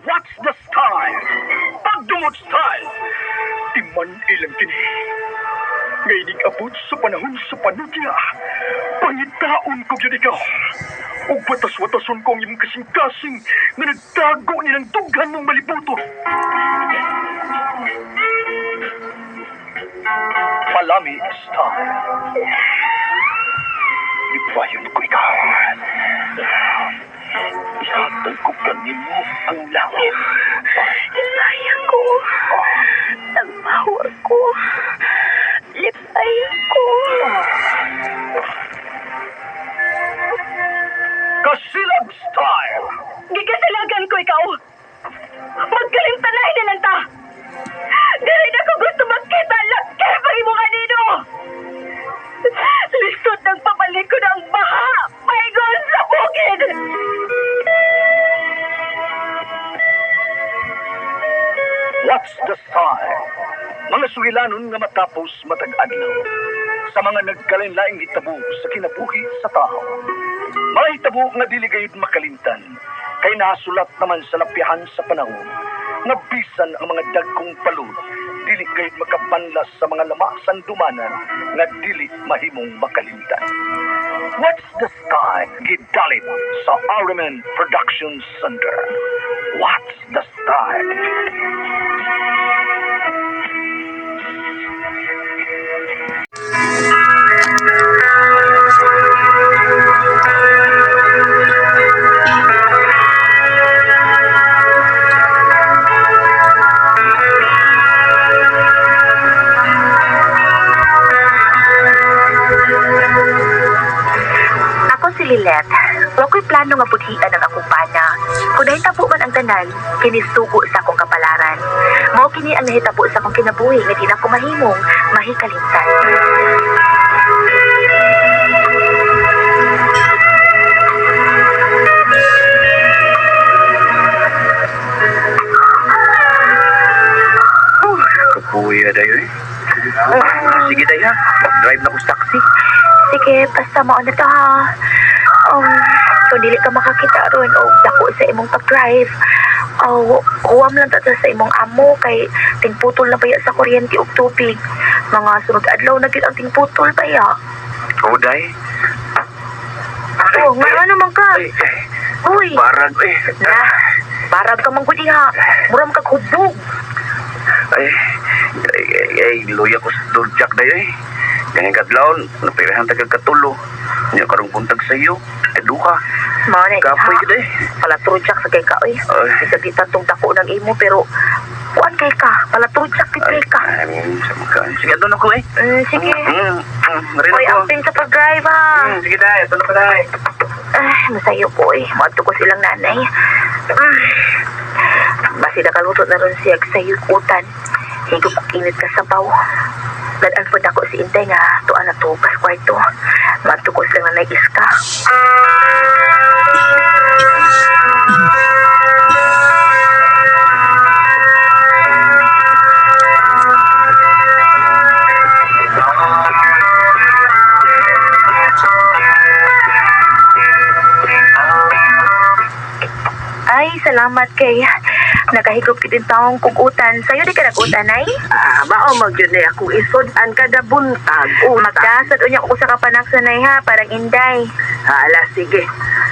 What's the style? Pagdumot style! Timan ilang kini. Ngaynig abot sa panahon sa panudya. Pangitaon ko gyud ikaw. Ug batas-watason ko ang imong kasing-kasing nga nagtago ni ng dughan mong malibuto. Palami style. Ipayon ko ikaw. Ihatag ko kanimo ang langit. Lipay ko. Nagbawa ko. Lipay ko. Kasilag style! Gikasilagan ko ikaw. Magkalimtanay na lang ta. Dili na ko gusto magkita laki pag imo kanino. Lisod ng pabalik ko ng baha. Paingon sa bukid. What's the style? Mga sugilanon nga matapos matag adlaw. Sa mga nagkalain-laing hitabo sa kinabuhi sa tao. Mga hitabo nga dili gayud makalimtan kay nasulat naman sa lapyahan sa panahon nga bisan ang mga dagkong palud dili gayud makabanlas sa mga lama sandumanan nga dili mahimong makalimtan. What's the style? Gidalit sa Armen Production Center. What's the style? Ako si Lilet. Wa ko'y plano nga budhian ang akong pana. Kung nahitabo man ang tanan, kinisugo sa akong kapalaran. Mao kini ang nahitabo sa akong kinabuhi nga di na ko mahimong mahikalimtan. Kapuya dayo eh. Ah, sige dayo ha. Drive na ko sa taxi. Sige, basta mao na to ha. Um, kung dili ka makakita ron o dako sa imong pag-drive, oh, huwam lang ta sa imong amo kay tingputol na baya sa kuryente ug tubig. Mga sunod adlaw na gyud ang tingputol baya. Oo, day. Oh, nga ano man ka? Ay, ay, Uy, barag eh. na, barag ka man gud diha. Mura man kag hubog. Ay, ay, ay, ay, luya ko sa durjak dayo eh. Ganyan kadlawon, napirahan tagal katulo. Nya karong buntag sa iyo. Ay, duha. Mao na Kapoy gid eh. Palatrudyak sa kay ka oy. Ay. Bisag di tatong dako ng imo pero kuan kay ka, palatrudyak gid kay ka. Ay, sa mga. Sige, doon ako eh. Sige. Rin Uy, ako. amping sa pag-drive ha. Sige day, doon ako day. Ay, masayo ko eh. Maadto ko silang nanay. Basi nakaluto na ron siya sa yukutan. Higop ko init ka sabaw. Dadaan po ako si Inday nga tuan na to, pas kwarto. Maadto ko silang nanay iska. Ay, salamat kay nakahigop kit taong kugutan. Sa'yo di ka nagutan, ay? Ah, mao magyud na akong isod-an kada buntag. Utang. Magdasad unya ko sa kapanaksanay ha, parang Inday. Hala, sige.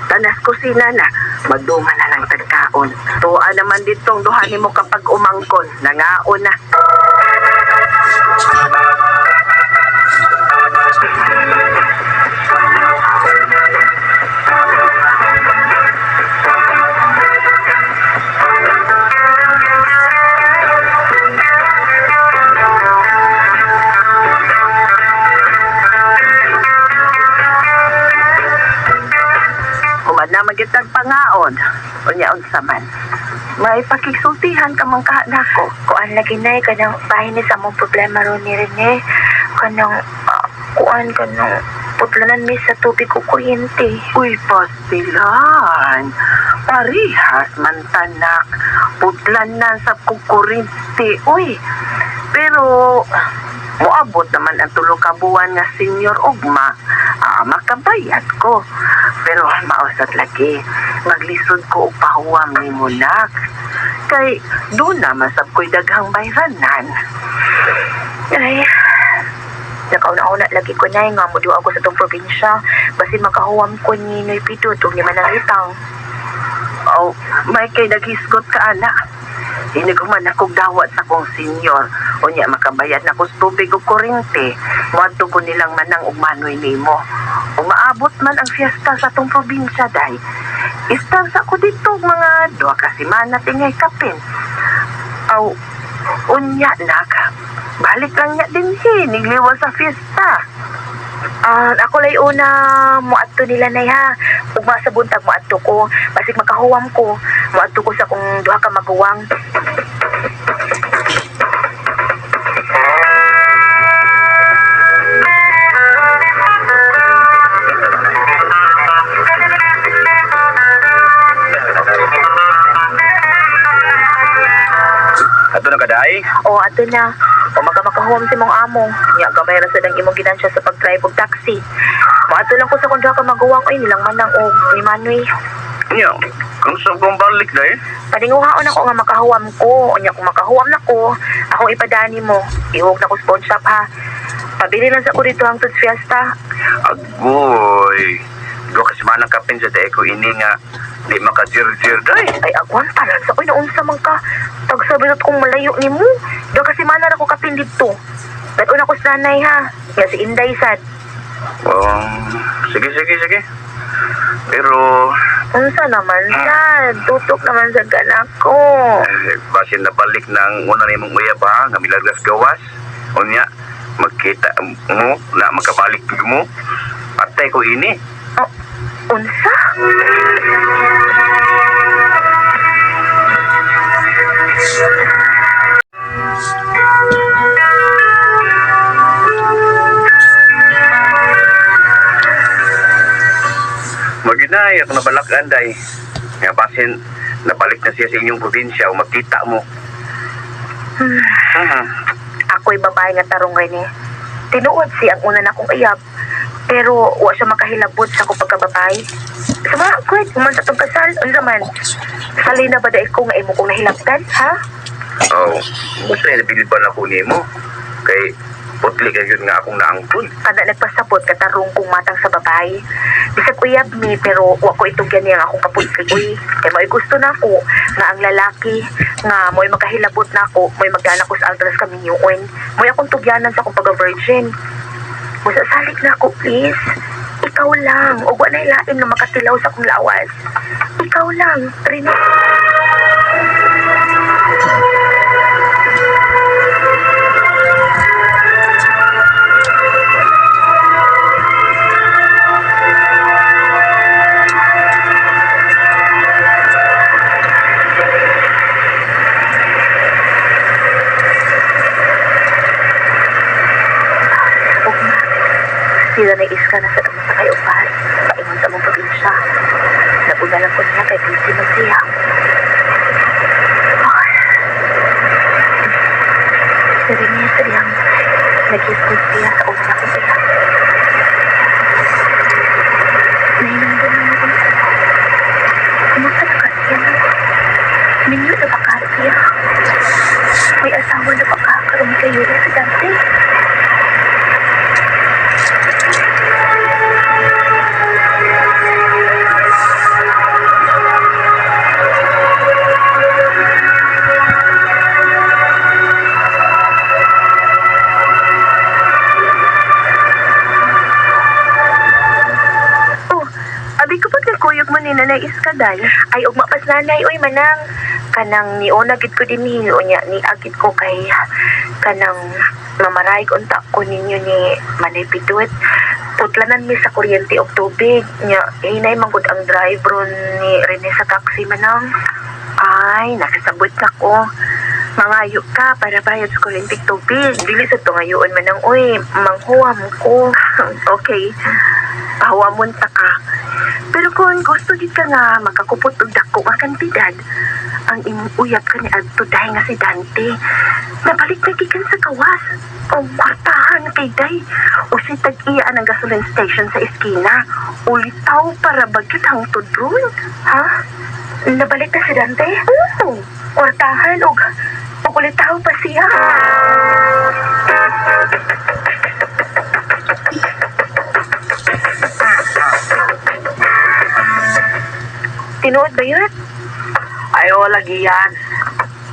Tanas kusina na. Magdunga na lang tagkaon. Tuwa naman ditong duha nimo kapag umangkon. Nangaon na. Human na magitag pangaon. Unya unsa man. May pakigsultihan ka man kaha nako. Kuan lagi nay kanang bahin ni sa among problema ron ni Rene. Kanang kuan kanang putlanan mi sa tubig o kuryente. Uy, pastilan. Parihas man tanak. Putlan na sa kukurinte. Uy, pero moabot naman ang tulo ka buwan nga senior ugma. Makabayad ko. Pero mausad lagi, maglisod ko og pahuwam nimo nak. Kay doon na masab ko'y daghang bayranan. Ay, nakauna-una lagi ko na nga muduha ko sa tong probinsya. Basin makahuwam ko ni Noy Pidot ug ni Manangitang. Oh, may kay naghisgot ka ana. Hiniguman akong dawat sa kong senyor. Unya makabayad na ko sa tubig ug kurente. Muadto ko nilang manang ug manoy nimo. Umaabot man ang fiesta sa tong probinsya day. Istar sa ko dito mga 2 ka semana tingay kapin. Aw, unya nak. Balik lang niya din si, nigliwa sa fiesta. Ah, ako lay una moadto nila nay ha. Ugma sa buntag moadto ko. Basig makahuwam ko. Moadto ko sa kung duha ka maguwang. Ato na kaday? O ato na. O maga makahuwam si mong amo. Nya gamay ra sad ang imong ginansya sa pag-drive og taxi. Moadto lang ko sa kung duha ka maguwang oy nilang manang og ni Manoy. Nya, kung sa kong balik day? Paninguhaon ako nga makahuwam ko. Unya kung makahuwam na ko, akong ipadani mo. Iwog na ko sa pawn shop ha. Pabili lang sa ko dito hangtod sa fiesta. Agoy. 2 ka semana kapin sa day ko ini nga di makajir-jir day. Ay, agwanta lang sa ko. Naunsa man ka. Tagsabi na't kung malayo ni mo. Doon kasi mana na ko kapin dito. Dad-una ko sa nanay ha. Nga si Inday sad. Sige, sige, sige. Pero, Unsa naman sad. Tutok naman sa ganak ko. eh, basin nabalik ng una ni mong uyab ha, nga milagras gawas. Unya, magkita mo na magkabalik mo. Patay ko ini. Oh, unsa? Maginay, ako nabalakan day. Nga basin, nabalik na siya sa inyong probinsya o magkita mo. Mhm. Ako'y babae nga tarong rin eh. Tinuod siya ang una na akong iyab. Pero wa siya makahilabot sa akong pagkababae. Sa mga kwet, human sa itong kasal, unsa man. Salay na ba dahil ko nga imo kong nahilabtan, ha? Oh, basta nabiliban ako nimo. Kay putli ka yun nga akong naangkon. Kada nagpasabot katarong kong matang sa babae. Bisag uyab mi pero wa ko itugyan niya ang akong kaputli. Uy, kay mo'y gusto na ako nga ang lalaki nga mo'y makahilabot na ako, mo'y magdana ko sa altras kami yun. Mo'y akong tugyanan sa akong pagka-virgin. Musa salik na ako, please. Ikaw lang. Ug wa na'y lain nga makatilaw sa akong lawas. Ikaw lang, Rene. Ugma. Sila na iska na sa masakay og bus. Paingon sa among probinsya. Naguna lang ko niya kay busy man siya. Ay. Si Rene sa diyang nag-kiss siya sa una ko siya. Nahinungdan naman ko. Kumusta na ka siya na? Minyo na ba ka siya? May asawa na ba ka? Karoon kayo na si Dante. Oh, abi ko pag nagkuyog mo ni Nanay Iska day. Ay, ugma pas nanay, oy manang. Kanang niuna gid ko dinhi, unya ni agit ko kay kanang mamaray unta ko ninyo ni Manay Pidut. Putlanan mi sa kuryente og tubig. Nya, hinay man gud ang driver ni Rene sa taxi manang. Ay, nakasabot na ko. Mangayo ka para bayad sa kuryente tubig. Dili sa tungayoon manang, oy, manghuwam ko. Okay, pahuwamon ta ka. Pero kung gusto gid ka nga makakupot og dako nga kantidad, ang imong uyab ka ni adto dahil nga si Dante. Nabalik na gikan sa kawas. Oh, Kwartahan Kwartahan kay day. O si tag-iya ang gasoline station sa eskina. Ulitaw para bagyot ang tudron. Ha? Nabalik na si Dante? Oo. Kwartahan og ulitaw pa siya. Tinuod ba yun? Ay, wala giyan.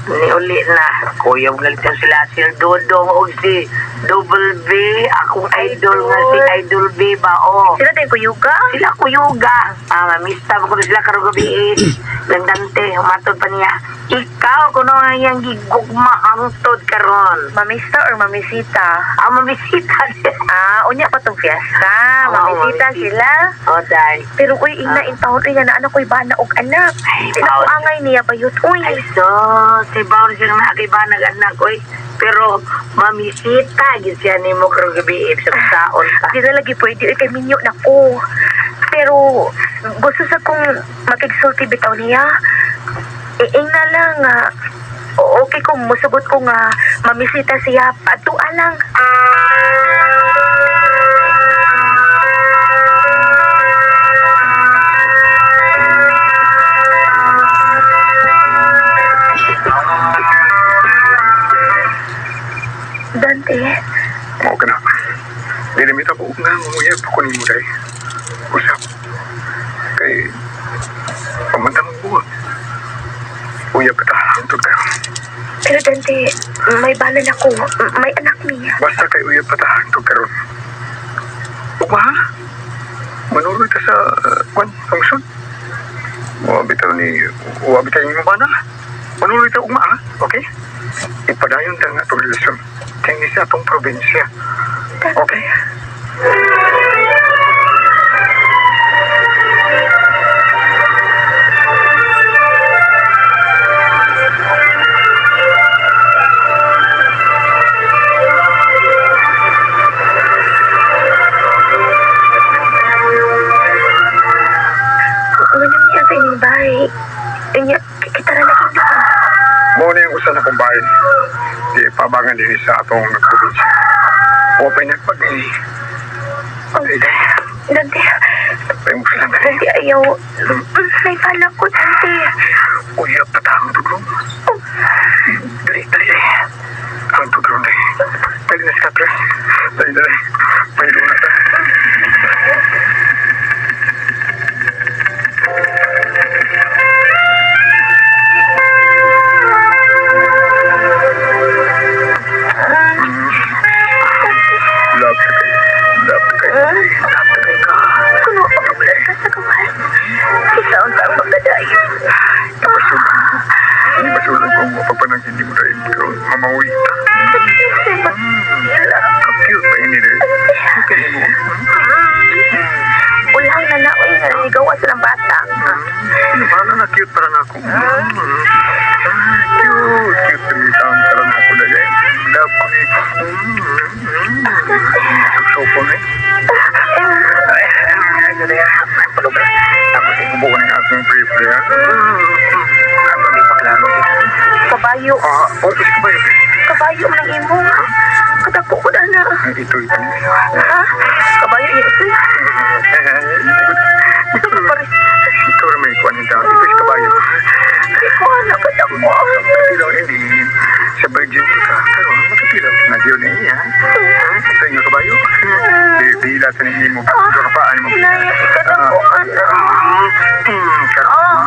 Niuli na. Kuya, galitan sila. Sir Dodong og si Double B. Akong idol nga si Idol B ba, oh. Sila tayo kuyuga? Sila kuyuga. Ah, mamista ko na sila karong gabi eh. Nagdante, humatod pa niya. Ikaw, kuno nga iyang gigugma hangtod karon. Mamista or mamisita? Ah, mamisita niya. Ah, unya pa tong fiesta. Oo, Mamisita mamisita. sila. Oh, day. Pero uy, ingna in taon uy nga na anak ko'y bana og anak. Ay, Sila ko bawal. angay niya bayot uy. Ay, so, si Baon siya nga nakibanag anak, oy. Pero, mamisita, gid siya nimo karong gabi eh, sa saon pa. Di na lagi pwede uy kay minyo na ko. Pero gusto sa kong makigsulti bitaw niya. Iingna lang nga okay kung musugot ko nga mamisita siya padtua lang. Dante, Mao ka na. Dili mi tabo nga manguyab ko nimo day. Usap. Kay pamantang mong buot. Uyab ka ta hangtod karon. pero Dante, may balan ako. May anak niya. Basta kay uyab pa ta hangtod karon. Ugma ha? Manuroy ta sa kwan lungsod. Wa bitaw ni wa bitaw ni bana. Manuroy ta ugma ha? Okay? Ipadayon ta nga atong relasyon. Tingni sa atong probinsya. Okay? Ano niya sa inyong bahay? Inya, kita na lagi doon. Mao na yung usa na kong bahay. Di pabangan din sa atong probinsya. Wa pa'y nagpag ini. Ay, Dante, ay mo sila na. Dante, ayaw. May balak ko, Dante. Uyab pa ta ang tudron. Dali, dali, dali. Ang tudron dali. Dali na si Katre. Dali, dali. Pahilo na ta. Love ka kayo. Love ka kayo. Love ka kayo ka. Kuno, pagkamulan ka sa gawas. Isaon sa ang pagkadayo. Nabasulog. Hindi basulog kung mapapanang hindi mo dahil pero mamawi ta. Cute ba ini dahil? Okay mo. Ulang na na, uy, naligaw sa ng bata. Ano ba na cute para na ako? Cute, cute rin ang para na ako dahil. Love ko ni. Sukso ni. Ay, ay, ay, ay, palubra. Ako sa ibubuko ng akong brief niya. Ako di pa klaro din. Kabayo, Ah, oh, isa ba yun? kabayo man ang imo. Kadako ko na na. Ang ito, ito. Ha? Kabayo niya ito. Ikaw rin may kuwan nito. Ito si kabayo. Hindi ko anak, kadako. Makapilaw ini sa virgin ka. Karon makapilaw na yun eh. Ha? Ito yung kabayo. Bibila sa ninyo mo. Ito ka pa. Ano mo? Inay, kadako, anak. Karon.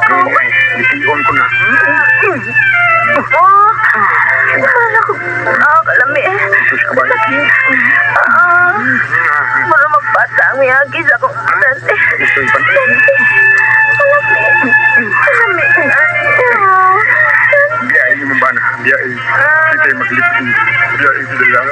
Ngayon ay, bitiyon ko na. Oh, wala ko. Ah, kalami. Ito si kabayo. Ah, mura magbata ang miyagi sa akong dante. Ito yung pan. Kalami. Kalami. Biyahe mo ba na? Biyahe. Kita yung maglipin. Biyahe sila lang.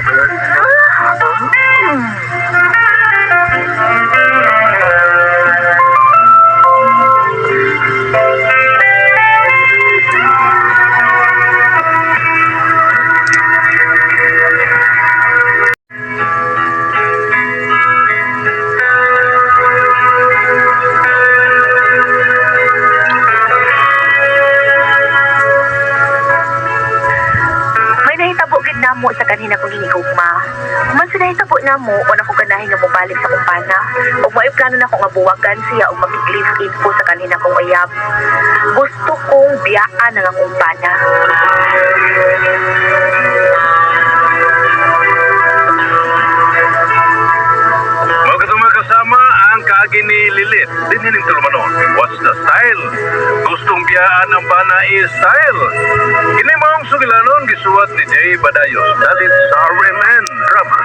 May nahitabo gid namo sa kanina kong hinigugma. na mo, wala ko ganahin nga mobalik sa akong bana. Ug mao'y plano nako nga buwagan siya ug makig-live-in ko sa kanina kong uyab. Gusto kong biyaan ang akong bana. Mga kasama kasama ang kaagi ni Lilith. Dinhining tulumanon. What's the style? Gustong biyaan ang bana is style. Kini maong sugilanon gisuwat ni Jay Badayos. Dalit sa RMN Drama.